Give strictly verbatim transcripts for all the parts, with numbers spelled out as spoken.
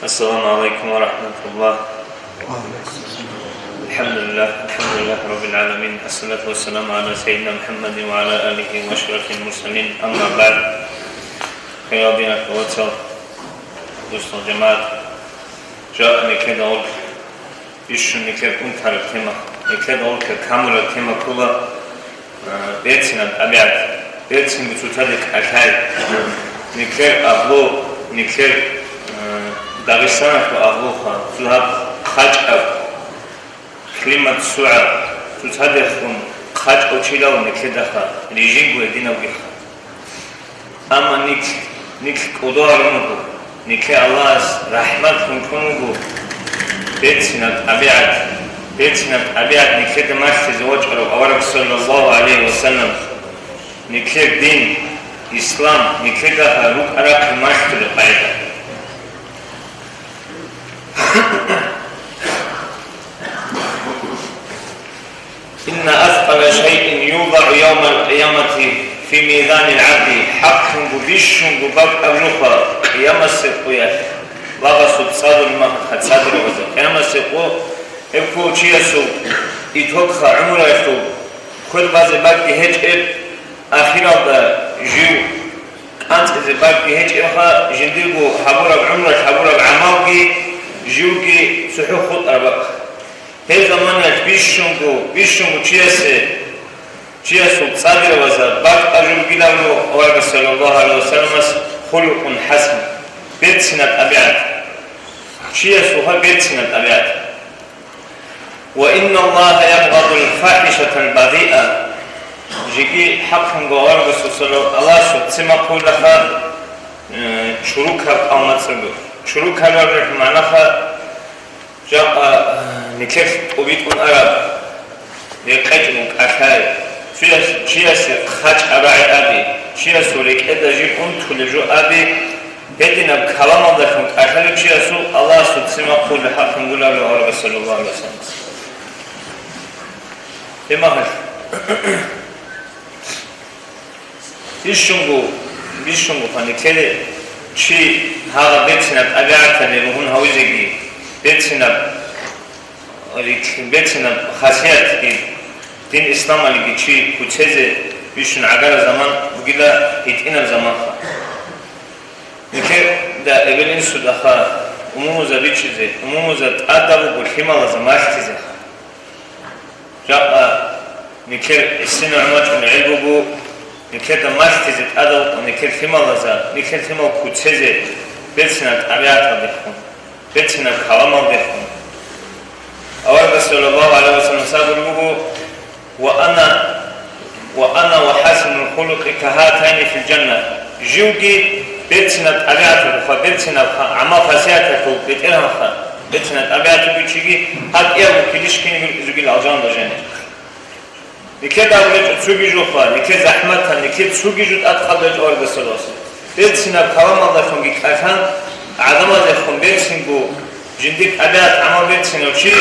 السلام عليكم ورحمة الله. الحمد لله، الحمد لله رب العالمين، الصلاة والسلام على سيدنا محمد وعلى آله وأشرف المرسلين، أما بعد. Хириял динул вацал, дустал жамагӀат, жакъа никеда гьаб бищун никер унтараб тема, никер унтараб камураб тема ккола, а, берцинаб тӀабигӀат, берцинго цоцазда кӀалъай, никер агьлу, никер, а, Дагъистаналъул агьлуха, цо гьаб хъачӀаб, климат сугӀаб, цоцадехун хъачӀав чилал никедаха, режимго гьединавгиха. Амма нилъ, нилъ кӀодо гьарун руго, нилъее Аллагьас рахӀмат хӀинкъун руго, берцинаб тӀабигӀат, берцинаб тӀабигӀат нилъеда малъизе вачӀарав авараг, саллаллагьу гӀалайгьи ва саллам, нилъер дин, ислам, нилъеда рукӀа-рахъин малъулеб къагӀида. إن أثقل شيء يوضع يوم القيامة في ميزان العدل, хӀакълъунго бищунго бакӀаб жоха къиямасеб къоялъ, лагъасул цӀадулмахъ хъацадирабазда къиямасеб къо, гьеб ккола чиясул итогха гӀумруялъул квер базе бакӀги гьечӀеб, ахиралда жив кӀанцӀизе бакӀги гьечӀебха, жиндирго гьабураб гӀумруялъ гьабураб гӀамалги, живги цохӀо хутӀараб бакӀ. Гьеб заманаялъ бищунго, бищунго чиясе, чиясул цӀадирабазда бакӀаб жо бугилан аварагас, саллаллагьу гӀалайгьи ва салламас, хулукъун хӀасан, берцинаб тӀабигӀат. Чиясулха берцинаб тӀабигӀат. وإن الله يبغض الفاحشة البذيئة. Жеги хӀакълъунго аварагасул, саллаллагьу гӀалайгьи ва саллам, Аллагьасул ццин бахъулаха, э, чурукаб къавмацӀаб. Чурукаб абураб магӀнаха, жакъа, э, никер тӀубитӀун араб, рекъечӀун кӀалъай, чияс-, чиясе хъачӀаб рагӀи аби, чиясул рекӀеда жиб унтулеб жо аби, гьединаб каламалдалъун кӀалъалев чиясул Аллагьасул ццин бахъулеб хӀакълъун гулял аварагас, саллаллагьу гӀалайгьи ва саллам. Гьеб мехалъ, бищунго, бищунго хъани ккеле чи гьагъа берцинаб тӀабигӀаталде ругьун гьавизеги, берцинаб рикь-, берцинаб хасиятги, дин исламалиги чи куцезе бищун гӀагараб заман бугила гьитӀинаб заманха. Никеда эбел-инсудаха умумуза бичӀчӀизе, умумуза тӀадаб буго лъималаза малъизеха. Жакъа никер гӀисина гӀумачӀун гӀел буго, никерда малъизе тӀадал ва никер лъималаза, никер лъимал куцезе берцинаб тӀабигӀаталдехун, берцинаб каламалдехун. Аварагас, саллаллагьу гӀалайгьи ва саллам, сабур буго: «Ва ана, ва ана ва хӀасанул хулукъи кагьатайни фил жанна». Живги берцинаб тӀабигӀаталъулха, берцинаб гӀамал-хасияталъул бетӀергьанха, берцинаб тӀабигӀаталъул чиги гьаб кӀиябго килищ кинигурги алжанал жанир. Никеда гьечӀо цоги жо хва, нике захӀматан, нике цоги жо тӀадхъал гьечӀо аргасалас. Берцинаб каламалдалъунги кӀалъан, гӀадамазехун берцинго, жиндир тӀабигӀат гӀамал берцинав чи,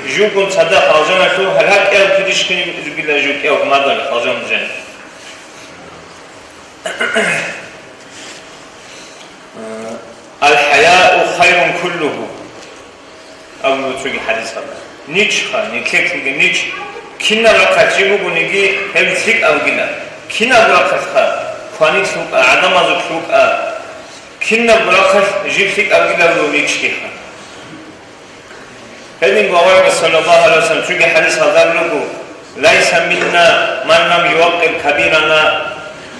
живгун цадахъ алжаналъув гьалгьакӀияв килищ кинигургила жив кӀияв мадал алжан жанир. «Ал-хӀаяу хайрун куллугьу», абулеб цоги хӀадисалда. Ничха, никеклъиги нич, кинаб рахъалъ жиб бугониги, гьеб лъикӀаб бугила. Кинаб рахъалъха, кванилъ букӀа, гӀадамазулъ букӀа, кинаб рахъалъ жиб лъикӀаб бугила буго ничхиха. Гьединго аварагас, саллаллагьу гӀалайгьи ва саллам, цоги хӀадис гьалда абулеб буго: «Лайса минна ман лам юваккъир кабирана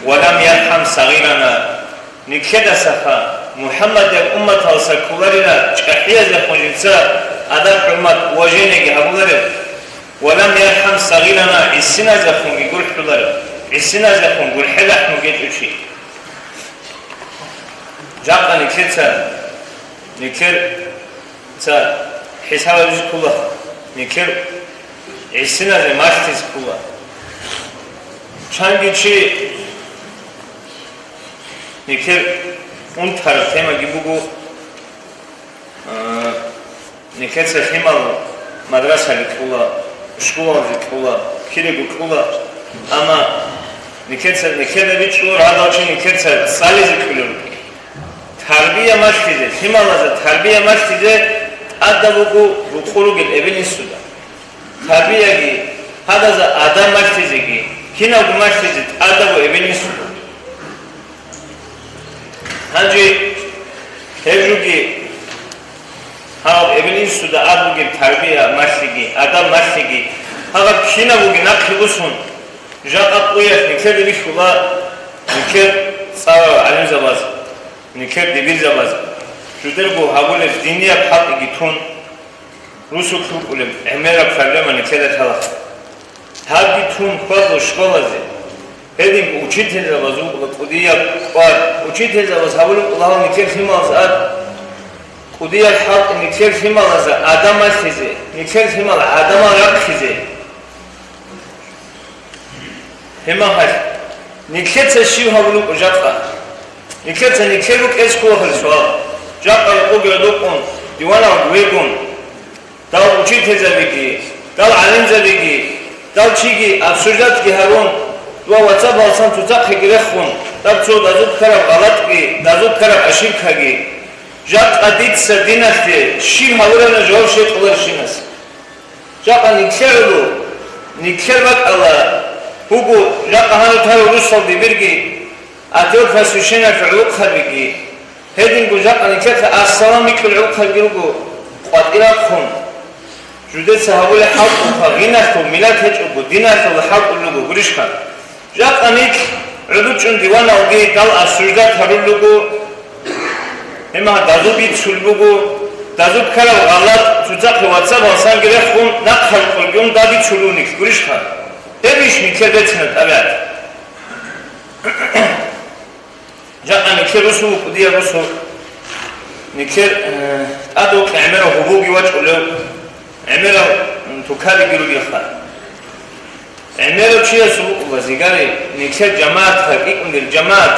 ва лам ярхӀам сагъирана». Никедасаха МухӀаммадияб умматалдаса кколарила чӀахӀиязехун жинца адаб-хӀурмат, уважениеги гьабуларев, ва лам ярхӀам сагъирана, гӀисиназехунги гурхӀуларев, гӀисиназехун гурхӀел рахӀму гьечӀев чи. Жакъа никеца, никер Ца хӀисаб гьабизе ккола, никер гӀисиназе малъизе ккола. Чанги чи никер унтараб темаги буго, а, никеца лъимал мадрасаби кьола, школалги кьола, кирего кьола, амма никеца, никеда бичӀчӀулар гьадал чи никеца цӀализе кьолел рукӀин. Тар-, Тарбия малъизе, лъималазда тарбия малъизе тӀадаб буго рукъу ругел эбел-инсуда. Тарбияги, гьадазда адаб малъизеги, кинабго малъизе тӀадаб буго эбел-инсуда. Гьанже гьеб жуги гьаб эбел-инсуда абулеб тарбия малъиги, адаб малъиги, гьаб кинаб бугеб нахъе босун, жакъа къоялъ никеде бихьула никер цӀаларал гӀалимзабаз, никер дибирзабаз, жидерго гьабулеб динияб хӀалтӀиги тун, русулъ рукӀунеб гӀемераб проблема никеда лъала. Гьабги тун хьвадо школазе. Гьединго учительзабаз вукӀула кӀудияб кӀвар. Учительзабаз гьабулеб буго гьал никер лъималаз ад. КӀудияб хӀалтӀи никер лъималазда адаб малъизе, никер лъимал гӀадамал рахъизе. Гьеб мехалъ, никеца щиб гьабулеб буго жакъа? Никеца никер рукӀелъ кколаха суал. Жакъа рокъовги гӀодокӀун, диваналги вегун, дал учительзабиги, дал гӀалимзабиги, дал чиги обсуждатги гьарун ва ватсабалсан цоцахъеги рехун, даб цо дазул ккараб гъалатӀги, дазул ккараб ошибкаги. Жакъа дица диналъе щиб гьабураб жаваб щвей кьоларищ? Жакъа никлъер гӀоло, никлъер бакӀалда буго жакъа гьаниб тарав русалде бирги, Атиопия священниклъи гӀолохъабиги, гьединго жакъа никлъеца ассалам рикӀкӀунел гӀолохъабиги руго къватӀир рахъун. Жидеца гьабулеб хӀалтӀулха, гъиналъул миллат гьечӀого, диналъул хӀалтӀулел руго, гурищха? Жакъа никлъ гӀодочӀун диваналги дал осуждать гьарулел руго, гьеб мехалъ дазул бицулеб буго, дазул ккараб гъалатӀ цоцахъе ватсабалсанги рехун, нахъ гьарукьулги ун дал бицулев никлъ, гурищха? Гьебищ никлъер бецина тӀабигӀат? Жакъа никлъер русу вукӀу, дия русу. Никлъер, э, тӀадвукъи гӀемерал гьубулги вачӀулев, гӀемерал, м, тукариги ругелха. ГӀемерав чиясул вукӀула зигари, никлъер жамагӀатха кӀикӀунел жамагӀат,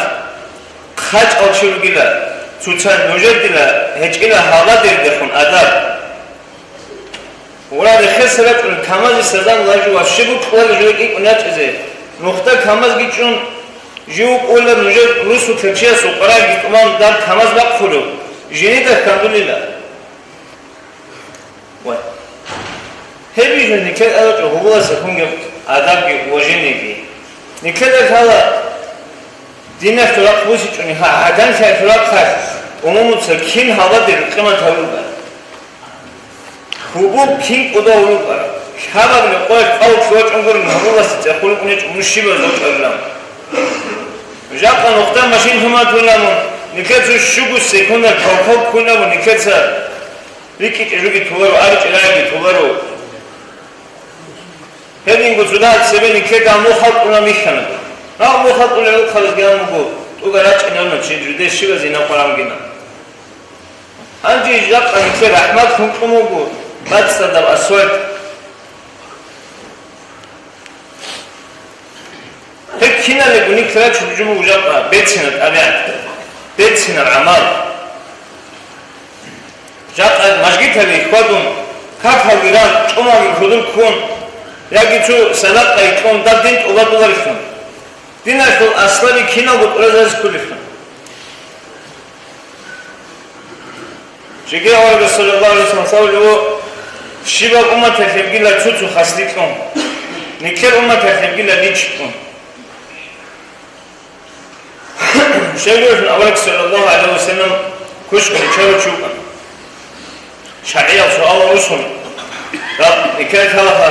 хъачӀал чи ругила, цоцазда нужер дила гьечӀила гьаладердехун адаб. Гьура рехесел рачӀун, камазе сазан лажу ва щиб кьвалел жугьутӀ икӀун ячӀизе. Нухда камазги чӀун, жив кӀула нужер русулъа чиясул къварагги тӀуман даб камаз бахъулев, жинида хьандулила. Вай. Гьеб жо никер арачӀо гьугьуласе хунги адабги уважениеги. Никер лъала диналъул рахъ бусичӀони, гьа, гӀаданлъиялъул рахъалъ умумуца кин гьаладе къимат гьабулеб. Гьубул кин кӀудав вукӀа? Лъабаб къоялъ къавлъ вачӀун гурун, гьабуласе цӀехолъун гьечӀо мун щибаз вачӀарилан. Жакъа нухда машин хӀуматулан мун, никецо щуго секунда кавкав ккуна мун, никеца рикӀкӀичӀебги толаро, аричӀебги толаро. Гьединго цода цебе никеда мухь халкъуна михьана. Гьав мухь халкъулел рухъалазги гьанго тӀуга рачӀинарна чи жидер щибазе инаб къварангина. Гьанже жакъа нике рахӀмат хӀункьун вуго, бацӀцӀадаб асфальт. Гьеб киналего нике рачун жо буго жакъа бецина тӀабигӀат, бецина гӀамал. Жакъа мажгиталде хьвадун, какалги ран, чӀумалги кодор ккун, яги цо садакъа кьун, даб дин тӀубадуларищун. Диналъул аслаби киналго тӀуразаризе кколелъул. Жеги аварагас саллаллагьу гӀалайгьи ва саллам абулеб буго, щибаб умматалъебгила цо-цо хаслилъун, никер умматалъебгила личиблъун. Щайгурелъул авараг саллаллагьу гӀалайгьи ва саллам квешгун риччарав чи вукӀана. ШаргӀиял суал русун, гьаб, никай лъалаха,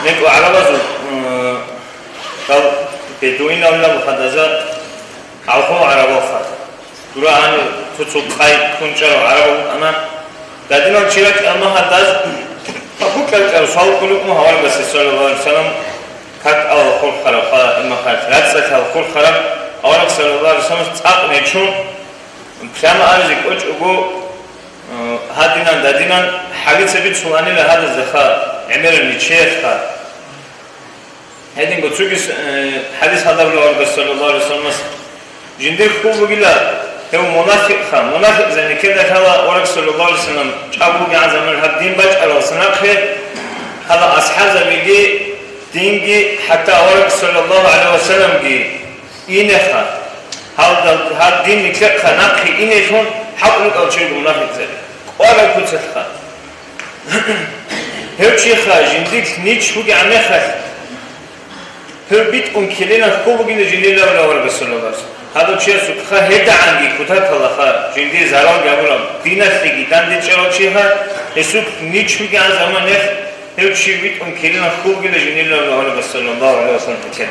некӀо гӀарабазул, м, гьаб, бедуинал гьаб хадаза, гӀалхул гӀарабалха. Дура гьанир цо-цо къай ккун чӀарав гӀарабал вукӀана. Дадинал чи ракӀ, амма гьадаз, гьаб букӀа-букӀараб суал кколев вукӀун гьаваргасе, саллаллагьу гӀалайгьи ва саллам, как алал хурхараб, ха, имахалъ, рацӀцӀалъал хурхараб, авараг саллаллагьу гӀалайгьи ва саллам цӀакъ нечун, прямо абизе кӀочӀого, э, гьадинан, дадинан, хӀалица бицуланила гьадазда ха, гӀемераб ничеялъ ха. Гьединго цоги с-, э, хӀадис гьадаб аварагас саллаллагьу гӀалайгьи ва салламас, жиндир хьул бугила, гьев мунафикъха, мунафикъзаб никеда лъала авараг саллаллагьу гӀалайгьи ва саллам чӀаго бугебгӀан заман гьаб дин бачӀаралдаса нахъе, гьала асхӀабзабиги, динги, хӀатта авараг саллаллагьу гӀалайгьи ва салламги инеха. Гьалдал гьаб дин никлехъа нахъе инелъун хӀакъ рукӀал чирго мунапикъзаби. КӀварай куцалъха. Гьев чиха жиндилъ нич бугегӀан мехалъ, гьев битӀун килилан хьул бугила жиндир аварагас, саллаллагьу гӀалайгьи вассалам. Гьадав чиясухъа гьедагӀанги кутакалаха, жиндир заралги гьабураб, диналъеги дандечӀарав чиха, гьесухъ нич бугегӀан заманаялъ гьев чи битӀун килилан хьул бугила жиндир аварагас, саллаллагьу гӀалайгьи вассалам, гьечӀеб.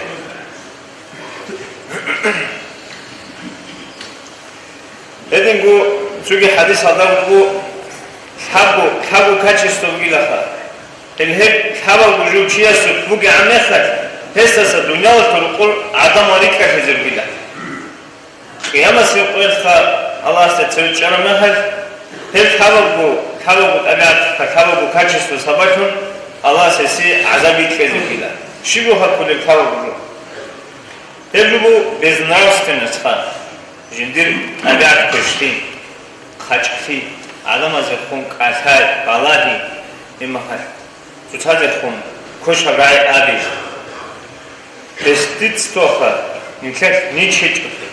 Гьединго цоги хӀадисалда буго, лъабго, лъабго качество бугилаха. Гьел гьеб лъабалго жив чиясухъ бугегӀан мехалъ, гьесдаса дуниялалъул рукъул гӀадамал рикӀкӀалъизе ругила. Къиямасеб къоялъха Аллагьасда цеве чӀараб мехалъ, гьеб лъабалго, лъабалго тӀабигӀаталъха, лъабалго качество сабаблъун Аллагьас гьесие гӀазаб рикӀкӀине ругила. Щиб буго гьаб кколеб лъабалго жо? Гьеб жо буго безнравственностьха, жиндир тӀабигӀат квешлъи, хъачӀлъи, гӀадамазехун кӀалъай, балагьи, имахъалъ, цоцазехун квешаб рагӀи аби, бесстыдствоха, нилъелъ нич гьечӀолъи.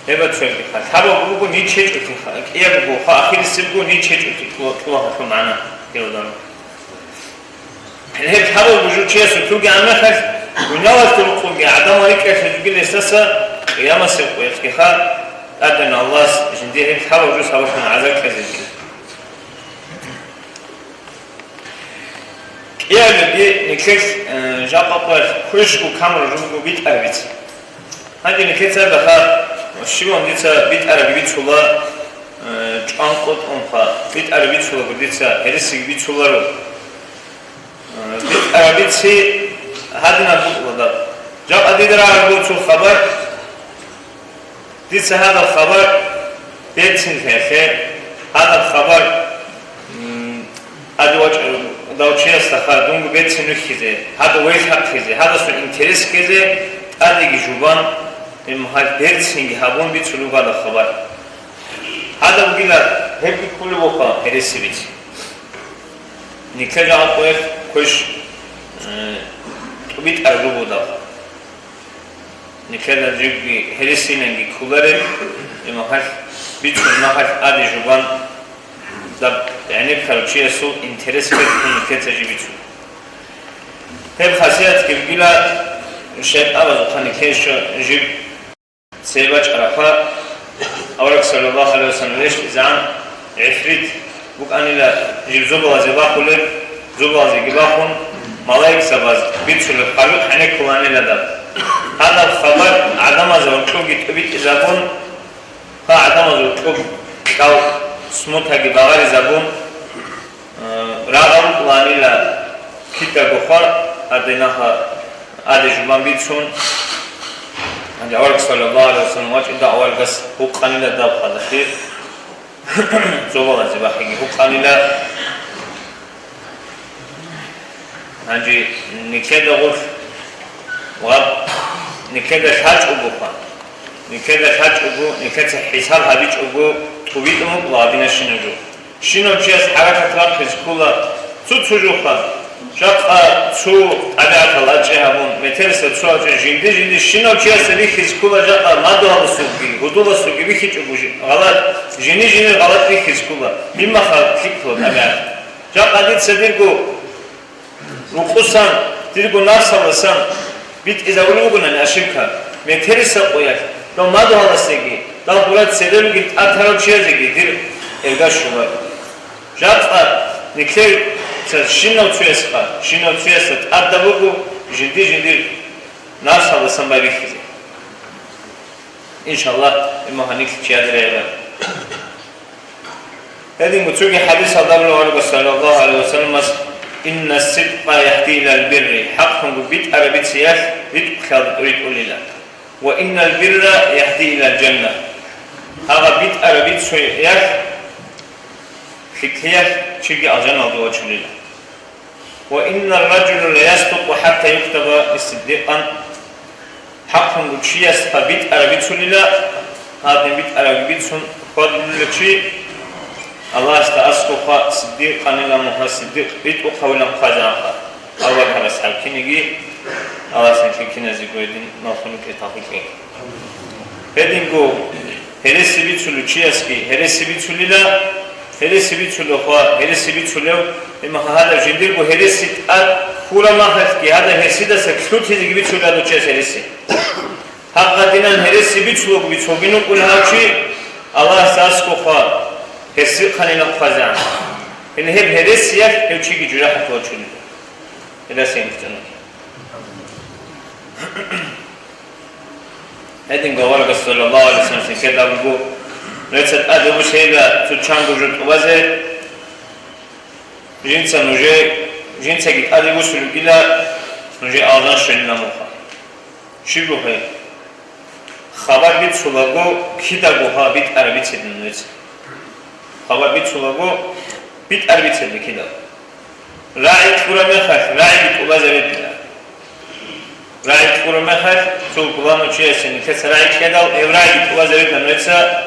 Гьеб цоябиха, лъабаб буго нич гьечӀолъиха, кӀияб буго, ахирисеб буго нич гьечӀолъи, кьула-, кьулагьалъул магӀна гьелда. Гьеб лъабаб жив чиясухъ бугегӀан мехалъ, дуниялалъул рукъулги гӀадамал рикӀкӀалъизе ругила гьесдаса къиямасеб къоялъгиха, тӀадегӀан Аллагьас жиндие гьеб лъабаб жо сабаблъун гӀазаб кьезе ругила. КӀиабилебги нилъелъ, э, жакъа къоялъ квешго камураб жо буго битӀараб биц. Гьанже нилъеца дахъа щиван дица битӀараб бицула, э, чӀван къотӀунха, битӀараб бицулаго дица гьересиги бицуларо. Э, битӀараб бици гьадинаб букӀула даб. Жакъа дида рагӀараб буго цо хабар, дица гьадаб хабар берцинлъиялъе, гьадаб хабар, м, тӀаде вачӀарав чиясда ха дунго берцин вихьизе, гьадав вехьахъизе, гьадасул интерес ккезе, тӀадеги жубан, гьеб гьал берцинги гьабун бицун буго гьадаб хабар. Гьадаб бугила гьебги кколеб буго гьереси биц. Нилъер жагьлъуялъ квеш, э, тӀубитӀараб жо буго даб. Нилъеда живги гьересинанги кколареб, имахъалъ бицун махъалъ тӀаде жубан даб гӀенеккарав чиясул интерес бетун нилъеца жиб бицун. Гьеб хасиятги бугила шайтӀабазухъа нилъее що-, жиб цебе бачӀарабха, авараг саллаллагьу гӀалайгьи вассалам рещтӀизегӀан гӀифрит букӀанила жиб зобалазе бахулеб, зобалазеги бахун, малаикзабаз бицулеб хъалухъ гӀенеккуланила даб. Гьадаб хабар гӀадамазда гьоркьобги тӀубитӀизабун, гьа гӀадамазда гьоркьоб кьал смутаги багъаризабун, э, рагъал рукӀуланила кидаго хвар, гьадинабха тӀаде жубан бицун, гьанже авараг саллаллагьу гӀалайгьи вассалам вачӀида аварагас гьукъанила даб хадахъе. Зобалазе бахиги гьукъанила. Гьанже нилъеда гъорлъ ва нилъеда лъачӀого хван, нилъеда лъачӀого, нилъеца хӀисаб гьабичӀого тӀубитӀун букӀула гьадинабщинаб жо. Щинав чияс хӀаракат бахъизе ккола цо-цо жоха, жакъа цо тӀабигӀатал ачӀи гьабун, метерисеб цо ачӀи, жинди-жинди щинав чиясда бихьизе ккола жакъа мадугьаласулги, гьудуласулги бихьичӀого жи-, гъалатӀ, жини-жинир гъалатӀ бихьизе ккола. Имаха лъикӀлъула тӀабигӀат. Жакъа дица дирго рукъусан, дирго напсалдасан битӀизабулеб бугони ошибка, метерисеб къоялъ, дов мадугьаласеги, дов гьурал цере ругел тӀатарав чиясеги дир эрга щоларо. Жакъа нилъер ца-, щинав цоясха, щинав цоясда тӀадаб буго жинди-жиндир напсалдасан байбихьизе. Иншаллагь, имаха нилъ чияде регӀила. Гьединго цоги хӀадисалда абулеб буго, саллаллагьу гӀалайгьи вассаламас: «Инна сидкъа ягьди илал бирри», хӀакълъунго битӀараб бициялъ ритӀухълъиялда тӀуритӀулила. «Ва иннал бирра ягьди илал жанна», гьаб битӀараб бицуялъ, лъикӀлъиялъ чиги алжаналде вачулила. «Ва иннар ражула ла ясдукъу хӀатта юктаба сиддикъан», хӀакълъунго чиясха битӀараб бицунила, гьадин битӀарабги бицун хьвадулила чи, Аллагьасда аскӀовха сиддикъанилан, мугьа сиддикъ ритӀухъавилан хъвазегӀанха. Абу Бакар асхӀаб кинеги, Аллагьас нилъ киназего гьедин малъун рукӀин тавфикъ кьеги. Гьединго гьереси бицулев чиясги гьереси бицулила, гьереси бицулев хва гьереси бицулев, имаха гьадаб жиндирго гьереси тӀад ккураб махалъги гьадаб гьерсидаса лъутизеги бицулев гьадав чияс гьереси. Гьаб гьадинан гьереси бицулаго бицулгин вукӀун гьав чи, Аллагьас аскӀо хва, гьерсихъанила хъвазегӀан. Гьеле гьеб гьересиялъ гьев чиги жужахӀалъув вачунеб. Гьеласин ихтинаб. Гьединго аварагас, саллаллагьу гӀалайгьи вассалам, ккедабго, нужеца тӀаде босейила цо чанго жо тӀубазе, жинца нужее, жинцаги тӀаде босулеб бугила нужее алжан щвелин муха. Щиб бугеб? Хабар бицулаго кидаго гьаб битӀараб бицедин нужеца. Хабар бицулаго битӀараб бицедин кидаго. РагӀи кьураб мехалъ, рагӀиги тӀубазабе дила. РагӀи кьураб мехалъ, цо пуланав чиясе нилъеца рагӀи кьедал, гьев рагӀиги тӀубазабе дила нужеца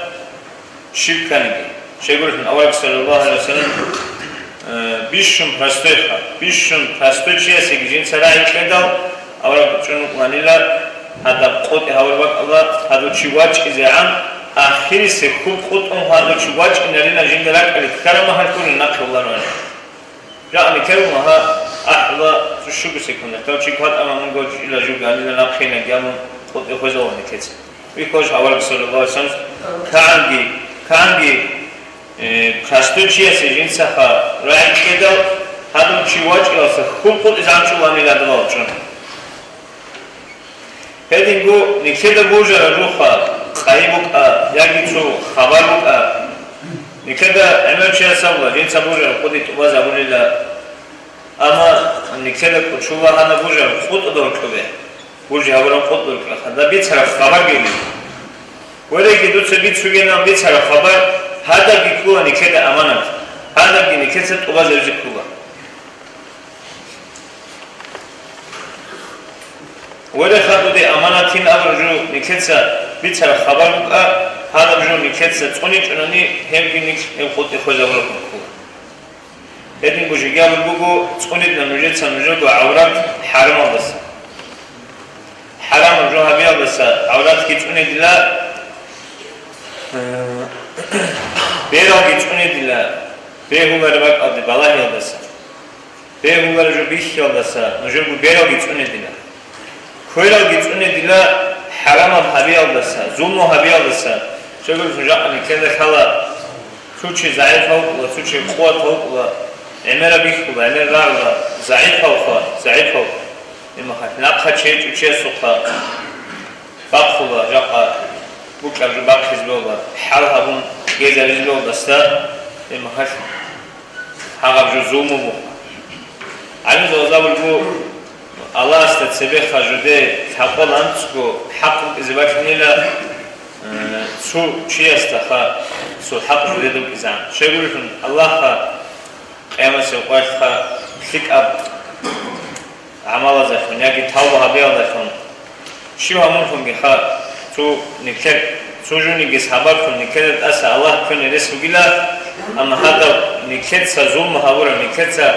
щиб кканиги. Щайгурелъул авараг, саллаллагьу гӀалайгьи вассалам, э, бищун простойха, бищун простой чиясеги жинца рагӀи кьедал, авараг чӀун вукӀанила гьадаб къотӀи гьавураб бакӀалда, гьадав чи вачӀизегӀан, ахирисеб хьул къутӀун гьадав чи вачӀинарина жинда ракӀалде ккараб мехалъ гурин нахъе вулароан. Жакъа нилъер мугьа ахӀула цо щуго секундалъ, гьав чи кватӀама мунго чӀила жуга гьанила нахъе гьабун къотӀи хвезавани ккеца. Вихьулаш авараг, саллаллагьу гӀалайгьи вассалам, кагӀанги, кагӀанги, э, простой чиясе жинцаха рагӀи кьедал, гьадав чи вачӀиялса хьул къутӀизегӀан чӀуланила гьадинал чӀун. Гьединго нилъеда божараб жоха къайи букӀа яги цо хабар букӀа. Нилъеда гӀемер чияс абула, жинца божараб къотӀи тӀубазабулила. Амма нилъеда кӀочула гьанаб божараб къотӀуда вукьубе. Божи гьабураб къотӀуда вукьа, гьадаб бицараб хабар гьеб. Вареги дуца бицугеян бицараб хабар, гьадабги ккола нилъеда аманат, гьадабги нилъеца тӀубазабизе ккола. Варе, хадуде аманатин абураб жо нилъеца бицараб хабар букӀа, гьадаб жо нилъеца цӀуничӀунани, гьебги нилъ гьеб къотӀи хвезабулеб ккола. Гьединго жеги абулеб буго, цӀунидна нужеца нужерго гӀаврат хӀарамалдаса. ХӀарамаб жо гьабиялдаса гӀавратги цӀунедила, э, бералги цӀунедила, бегьулареб бакӀалде балагьиялдаса. Бегьулареб жо бихьиялдаса нужерго бералги цӀунедила. Квералги цӀунедила хӀарамаб гьабиялдаса, зулму гьабиялдаса. Щайгурелъул жакъа нилъеда лъала, цо чи загӀипав вукӀула, цо чи къуватав вукӀула, гӀемераб бихьула, гӀемер рагӀула, загӀипавха, загӀипав. Имахалъ нахъа чейчӀучиясухъа бахъула, жакъа букӀараб жо бахъизе бегьула, хӀал гьабун гезаризе бегьулдасда, имахалъ гьагъаб жо зулму буго. ГӀалимзабаз абулеб буго, Аллагьасда цебеха жуде лъабкъоялда анцӀго хӀакъ букӀизе бокьанила, э, цо чиясдаха цо хӀакъ жуде букӀизегӀан. Щайгурелъул Аллагьха къиямасеб къоялъха лъикӀаб гӀамалазехун яги тавба гьабиялдалъун, щив гьамунлъунгиха, цо нилъер, цо жуниги сабаблъун нилъеда тӀаса Аллагь кквене рес бугила, амма гьадаб нилъеца зулму гьабураб, нилъеца,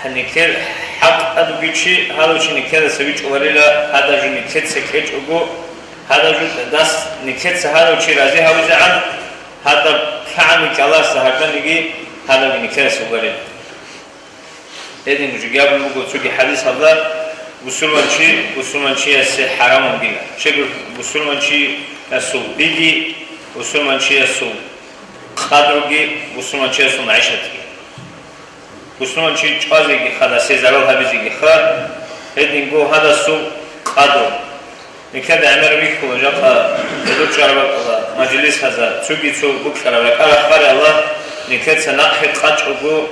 нилъер хӀакъ тӀад бугев чи, гьадав чи нилъедаса вичӀуларила, гьадаб жо нилъеца кьечӀого, гьадаб жо дас нилъеца гьадав чи рази гьавизегӀан, гьадаб лъагӀанги кӀаласа гьарданиги гьадабги нилъедаса бугарила. Гьедин жугьабун буго цоги хӀадисалда, бусурманчи бусурманчиясе хӀарамаб бугила. Щайгурелъул бусурманчиясул биги, бусурманчиясул къадруги, бусурманчиясул магӀишатги. Бусурманчи чӀвазегиха, дасе зарал гьабизегиха, гьединго гьадасул къадру. Нилъеда гӀемер бихьула жакъа гӀодор чӀараб бакӀалда, мажлисазда, цоги цо бокьараб ракӀа-рахъалда, нилъеца нахъе къачӀого,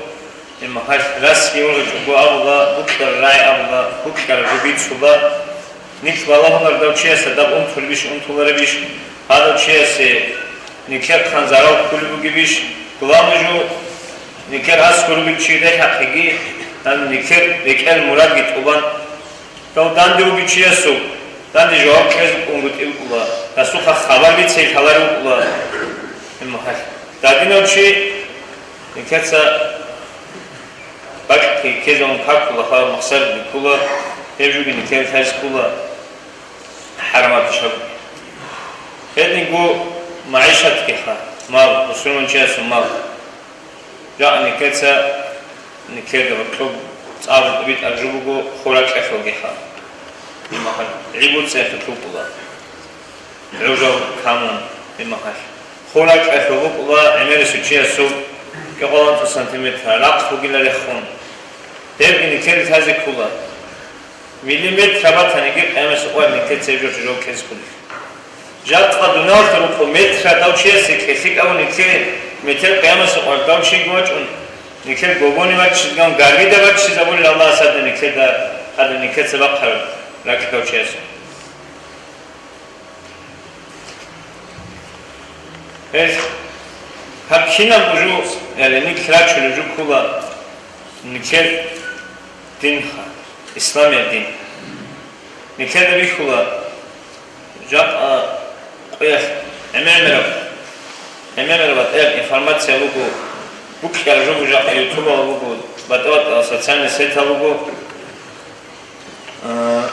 имахалъ расги ургъичӀого абула, бокьараб рагӀи абула, бокьараб жо бицула. Нилъ балагьулар дав чиясда даб унтулебищ, унтуларебищ, гьадав чиясе нилъехъан зарал кколеб бугебищ, главный жо, нилъер аскӀор ругел чи релъахъеги, гьаниб нилъер рекӀел мурадги тӀубан, Дов данде вугев чиясул данде жаваб кьезе кӀунгутӀи вукӀула, гьасухъа хабар бицей лъаларев вукӀула. Гьеб мехалъ дадинав чи никеца бакӀги ккезавун какула, гьав махсар биккула, гьеб жуги никел лъазе ккула хӀарамаб иш гьабуги. Гьединго магӀишатгиха, мал, мусульманчиясул мал. Жакъа никеца, никеда гьоркьоб цӀар битӀараб жо буго хуракьалъулгиха. Имахал гӀибуцӀехъе ккула. ГӀужал камун, имахал. Хуракьалъул букӀула гӀемерисев чиясул кӀикъоялда сантиметр рахъ бугила рехун. Гьебги никеда лъазе ккула. Миллиметр батаниги къиямасеб къоялъ никеца гьеб жо чӀужу кьезе кколел. Жакъа дуниялалъул рукъу метр дав чиясе кьелъи кӀавун нике метр къиямасеб къоялъ дав чиги вачӀун, нике гогони ваччизеган, гаргида ваччизабулел Аллагьас гьадин никеда, гьадин никеца бахъараб ракь дав чиясе. Гьел гьаб кинаб жо, яни нилъ рачунеб жо ккула, нилъер динха, исламияб дин. Нилъеда бихьула, жакъа къоялъ гӀемер-гӀемераб, гӀемер-гӀемераб батӀияб информация буго, букӀараб жо буго, жакъа ютубал буго, батӀа-батӀа социальный сетал буго. Э,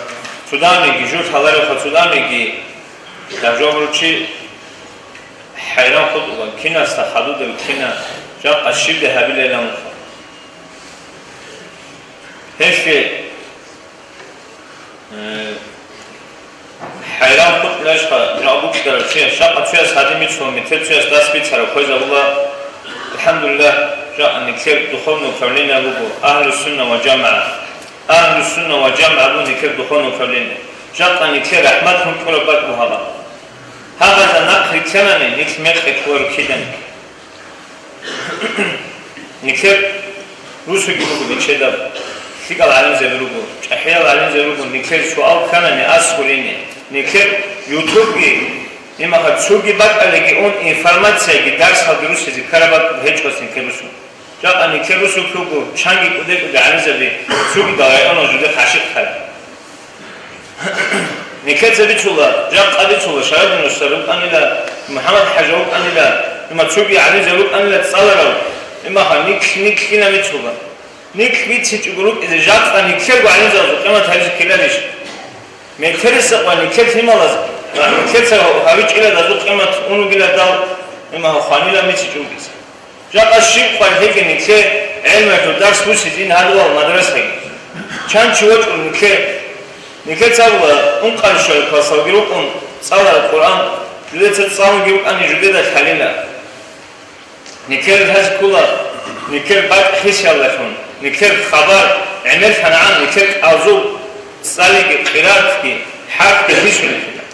цо данеги, жо лъаларевха цо данеги, дагьжо гьурчи хӀайран хутӀула, кинасда хадуб кина, жакъа щибдай гьабилилан вуха. Гьелъе, э, хӀайран хутӀуларищха жакъа букӀарав чи, жакъа цояс гьадин бицун, метер цояс дас бицараб хвезабула. АлхӀамдулиллагь, жакъа нилъер духовное управление буго, Агьлу-сунна ва жамагӀа. Агьлу-сунна ва жамагӀа буго нилъер духовное управление. Жакъа нилъер рахӀмат гьункӀураб бакӀ буго гьаб. Гьабазда нахъ рилълъанани, нилъ мекъи кколаро киданиги. Нилъер русуги руго нилъеда, лъикӀал гӀалимзаби руго, чӀахӀиял гӀалимзаби руго, нилъер суал кканани ас гурине. Нилъер ютубги, имаха цоги бакӀалдеги ун, информацияги дарсалги русизе ккараб бакӀ гьечӀос нилъер русу. Жакъа нилъер русулъ руго, чанги кӀуде-кӀуде гӀалимзаби, цогидал районал жуде хъашикъ ккараб. Нилъеца бицула, жакъа бицула, Шарабин устар рукӀанила, МухӀаммад-хӀажа вукӀанила, има цоги гӀалимзаби рукӀанила цӀаларал, имаха нилъ-нилъ кина бицула. Нилъ бицичӀого рукӀизе жакъа нилъерго гӀалимзабазул къимат гьабизе ккеларищ? Метерисахъ ва нилъер лъималаз, ва нилъеца гьавичӀила дазул къимат унугила дал, имаха хванила мицичӀого рукӀизе. Жакъа щиб къварилъеги нилъе гӀелмуялъул дарс бусизин гьадула мадрасаги. Чан чи вачӀун нилъе, нилъеца абула, ункъарщуял классалги рукӀун цӀалараб Къуръан, жудеца цӀалунги рукӀани жудеда лъалила. Нилъер лъазе ккула, нилъер бакӀ хисиялдалъун, нилъер хабар гӀемерлъанагӀан, нилъер кӀалзул цӀалиги, къираатги, хӀарпги хисулелъила.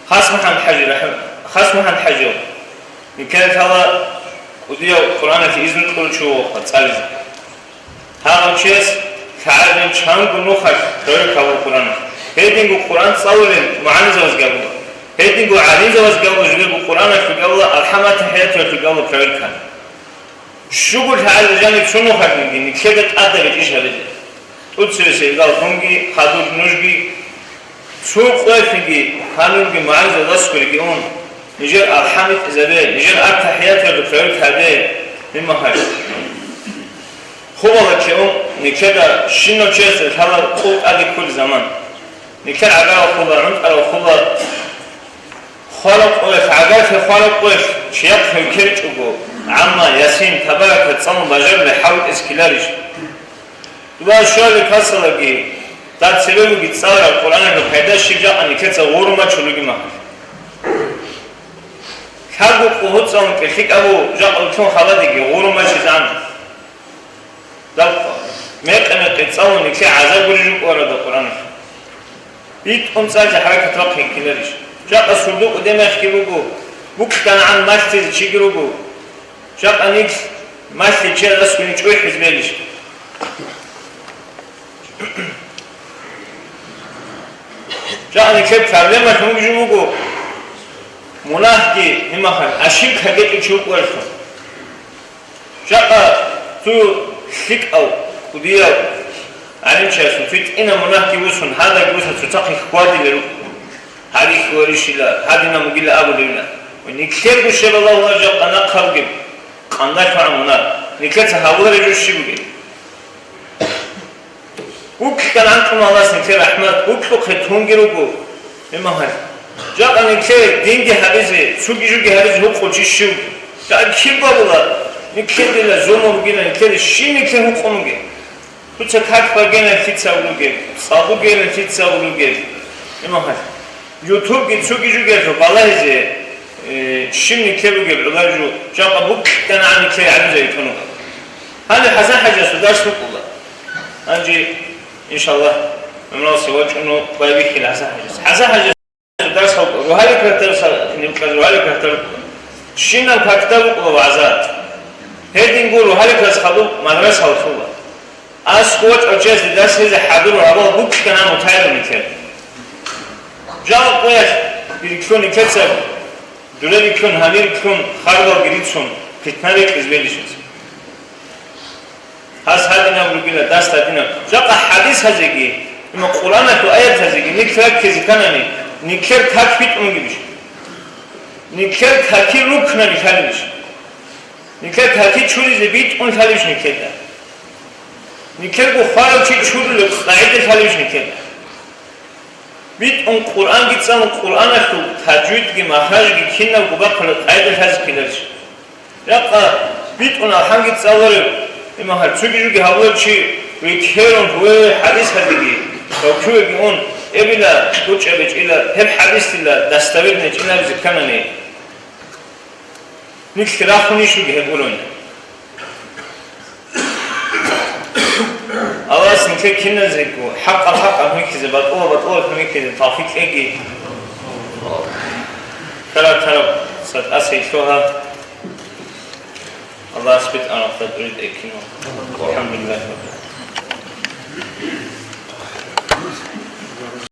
Хас МухӀаммад-хӀажи рахӀм-, Хас МухӀаммад-хӀажи. Нилъер лъала кӀудияв Къуръаналъе изну кьурав чи вугоха цӀализе. Гьагъав чияс лъагӀалин чанго нухалъ проверка гьабула Къуръаналъ. Гьединго Къуръан цӀалулел мугӀалимзабазги гьабула. Гьединго гӀалимзабазги гьабула жидерго Къуръаналъ ругелла, АлхӀамат-тахӀияталъ ругелла проверка. Щуго лъагӀалил жаниб цо нухалъниги нилъеда тӀадаб гьечӀищ гьабизе. ТӀуцересел гал дунги, хадур нужги, цо къоялъниги гьанурги мугӀалимзабазасгуриги ун, нижер алхӀамитӀизабе, нижер ат-тахӀияталда проверка гьабе, имахъ гьабе. Хубала ккеун, нилъеда щинав чиясда лъала къул тӀаде кколеб заман. Нилъер гӀагарал хула, гӀунтӀарал хула, хвараб къоялъ, гӀагарлъи хвараб къоялъ чияхъ гьев ккечӀого, гӀамма, Ясин, Табарака цӀалун бажарулел хӀалтӀизе ккеларищ? Дуба щвалеб классалдаги, даб цебе буги цӀалараб Къуръаналъул пайда щиб жакъа нилъеца гъурун бачулебги махалъ. Лъабго къугьу цӀалун кӀелъикӀабу жакъа лъун халадеги гъурун бачизан. Даб мекъи-мекъи цӀалун нилъее гӀазаб гурищ жукӀуарада Къуръаналъ. БитӀун цӀализе хӀаракат бахъи ккеларищ? Жакъа сурдукъ гьудемехги буго, букьанагӀан малъизе чиги руго. Жакъа нилъ малъичиял аскӀуни чӀухӀизе белищ? Жакъа нилъер проблемалъ мугӀжу буго, мунагьги гьимахъан, аширк гьабичӀев чи вукӀуаралъур. Жакъа цо лъикӀав, кӀудияв гӀалимчиясул цо тӀинаб мунагьги босун, гьадаги босун цоцахъе хьвадулел рукӀун. Гьарихь варищила, гьадинаб бугила абулевла. Ва нилъерго щиб Аллагьула жакъа нахъа бугеб, къандалъугӀан мунагь. Нилъеца гьабулареб жо щиб бугеб? Укьананкъун Аллагьас нилъер рахӀмат, укьухъе тунги руго, имагьал. Жакъа никле динги гьабизе, цуги-жуги гьабизе гьукъул чи щив? Жакъа киб бабула? Никле дила зуму бугила, никле щив никле гьукъун бугеб? Дуца как багена лъица вугеб, цӀалугена лъица вугеб? Имагьал. Ютубги цуги-жуги балагьизе, э, щив никле бугеб гӀолай жо, жакъа букӀана никле гьабизе итун буго. Гьаниб ХӀасан-хӀажасул дарс букӀула. Гьанже, иншаллагь, гӀумралъе вачӀуну байбихьила ХӀасан-хӀажас. ХӀасан-хӀажас дарс гьаб-, рогьалил картарас гьаб-, гьаб-, рогьалил картар-, щинаб картаб букӀула вагӀза. Гьединго рогьалил картарас хадуб мадраса гьабулъула. АскӀов вачӀав чиясде дарс гьабизе хӀадур гьабал букӀана мутагӀилун никлер. Жал къоялъ бириклъун никлецаго, дуре биклъун, гьанир биклъун, харбалги рицун, питна рекьиз белищ. Гьас гьадинаб ругила, дас гьадинаб. Жакъа хӀадисазеги, има Къуръаналъул аятазеги никлер раккизе кканани, никлер как битӀун бугебищ? Никлер какил рукнани лъалебищ? Никлер каки чуризе битӀун лъалебищ никледа? Никлерго хварав чи чурулеб къагӀида лъалебищ никледа? БитӀун Къуръанги цӀалун, Къуръаналъул таджвидги махражги кинабго бахъулеб къагӀида лъазе ккеларищ? Жакъа битӀун алхӀамги цӀаларев, имагьар цуги-жуги гьабулев чи векерун гьуе хӀадисалдеги, ва ккуеги ун, эбила гучӀа бечӀила, гьеб хӀадисила достоверный чӀинабизе кканани, нилъ рахунищ руги гьеб уровень? Аллагьас нилъер киназего хӀакъаб-хӀакъаб гьумеккизе, батӀулаб-батӀулаб гьумеккизе тавфикъ кьеги. Тараб-тараб сатӀасе лъугьа. Аллагьас битӀараб тӀуритӀе кино. АлхӀамдулиллагь.